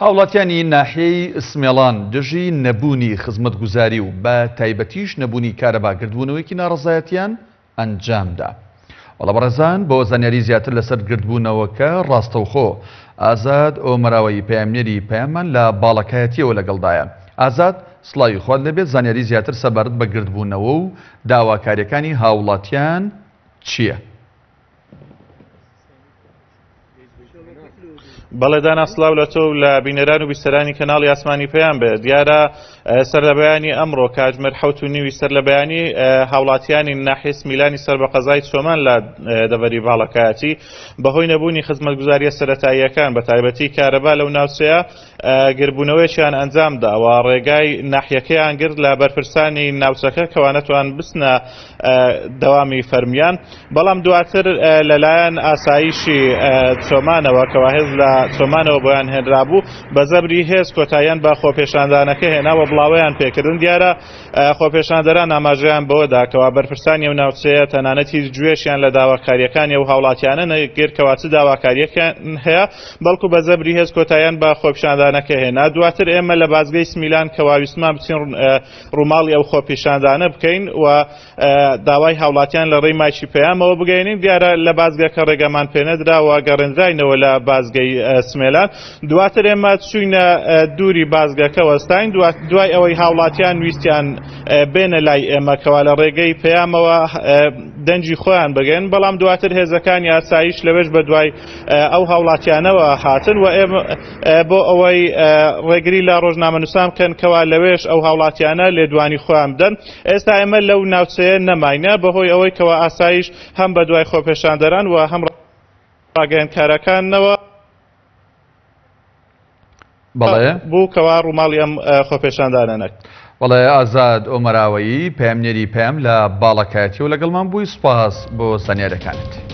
هاوڵاتیانی ناحیەی سمێڵان دژی نەبوونی خزمەتگوزاری و بە تایبەتیش نەبوونی کارەبا گردبوونەوەیەکی ناڕەزایەتیان ئەنجامدا. وەڵا بەڕێزان بۆ زانیاری زیاتر لەسەر گردبوونەوەکە ڕاستەوخۆ ئازاد ئۆمەراوەیی پەیامنێری پەیاممان لە باڵەکایەتیەوە لەگەڵدایە. ئازاد سڵاوی خوات لێبێت زانیاری زیاتر سەبارەت بە گردبوونەوە و داواکاریەکانی هاوڵاتیان چییە؟ بەڵێ دانا سلااو لە تۆ و لە بینەران و بیسەرانی کەناڵی ئاسمانی پێیان بێ دیارە سەر لە بەیانی ئەمڕۆ کاتژمێر حوت و نیوی سەر لە بەیانی هاوڵاتیانی ناحیە سمیلانی سەر بە قەزای چۆمان لە دەڤەری باڵەکایەتی بەهۆی نەبوونی خزمەتگوزاریە سەتاییەکان بە تایبەتی کارەبا لەو ناوچەیە گربوونەوەیەکیان ئەنجام دا و ڕێگای ناحیەکەیان گرت لە بەرپرسانی ناوچەکە کەوا نەتوان بچنە دەوامی فەرمیان بەڵام دواتر لەلایەن ئاسایشی چۆمانەوە کەوا هێز لە چۆمانەوە بۆیان هێنرابوو بە زەبری هێز کۆتاییان بە خۆپێشاندانەکە هێناوە بڵاوەیان پێکردن دیارە خۆپێشاندەران ئاماژەیان بەوەدا کەوا بەرپرسانی ئەو ناوچەیە تەنانەت هیچ گوێشیان لە داواکارییەکانی ئەو هاوڵاتیانە نەگرت کەوا چ داواکارییەکیان هەیە بەڵکو بە زەبری هێز کۆتاییان بە خۆپیشاندانەکە هێنا دواتر ئێمە لە بازگەی سمیلان کەوا ویستمان بچین ڕووماڵی ئەو خۆپیشاندانە بکەین و داوای هاوڵاتیان لە ڕێی مایکی پەیامەوە بگەێنین دیارە لە بازگەکە ڕێگەمان پێنەدرا و گەڕێنراینەوە لە بازگەی سمێلان دواتر ئێمە چوینە دووری بازگەکە وەستاین دوای ئەوەی هاوڵاتیان ویستیان بێنە لای ئێمە کەوا لە ڕێگەی پەیامەوە دەنگی خۆیان بگەن بەڵام دواتر هێزەکانی ئاسایش لەوێش بە دوای ئەو هاوڵاتیانەوە هاتن و ئێمە بۆ ئەوەی ڕێگری لە ڕۆژنامەنووسان بکەن کەوا لەوێش ئەو هاوڵاتیانە لێدوانی خۆیان بدەن ئێستا ئێمە لەو ناوچەیە نەماینە بەهۆی ئەوەی کەوا ئاسایش هەم بە دوای خۆپێشاندەران و هەم ڕاگەیەندکارەکانەوە بەڵێ بوو کەوا ڕووماڵی ئەم خۆپێشاندانە نەک. بەڵێ ئازاد ئۆمەراوەیی پەیامنێری پەیام لە باڵەکایەتیەوە لەگەڵمان بووی سوپاس بۆ زانیاریەکانت.